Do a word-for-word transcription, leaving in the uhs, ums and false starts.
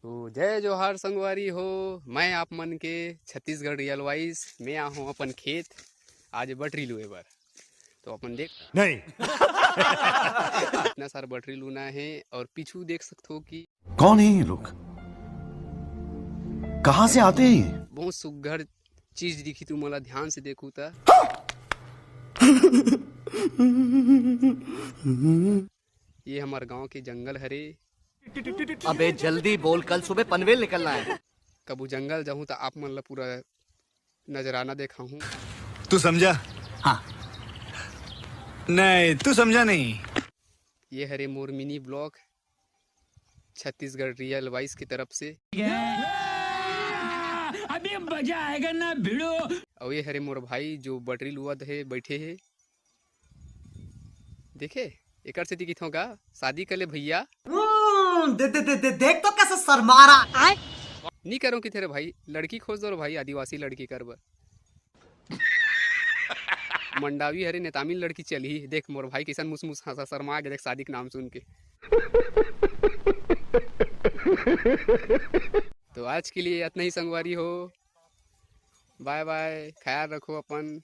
तो जय जोहार संगवारी हो, मैं आप मन के छत्तीसगढ़ रियल वॉइस में आ हूँ अपन खेत आज बटरी लुए बर। तो अपन देख नहीं। इतना सारा बटरी लूना है और पीछू देख सकते हो कि कौन है ये लोग? कहां से आते हैं ये? बहुत सुग्घर चीज दिखी, तू मोला ध्यान से देखू त ये हमर गांव के जंगल हरे। अबे जल्दी बोल, कल सुबह पनवेल निकलना है। कबू जंगल जाहूं त आप मन ला पूरा नजराना देखाहूं। तू समझा? हाँ। नहीं, तू समझा नहीं। ये हरे मोर mini blog Chhattisgarh real voice की तरफ से। अभी मजा आएगा ना भिड़ो। और ये हरे मोर भाई जो बटरी लुआ दे बैठे है, देखे एकर से दिखित होगा शादी कर ले भैया। हम्म, दे, दे, दे, दे, देख तो कैसे शर्मा रहा। नी करो कि तेरे भाई लड़की खोज दो रे भाई, आदिवासी लड़की कर बर। मंडावी हरे नेतामिल लड़की चली, देख मोर भाई किसन मुसमुस हंसा शर्मा के देख शादी के नाम सुन के। तो आज के लिए इतना ही संगवारी हो, बाय बाय, ख्याल रखो अपन।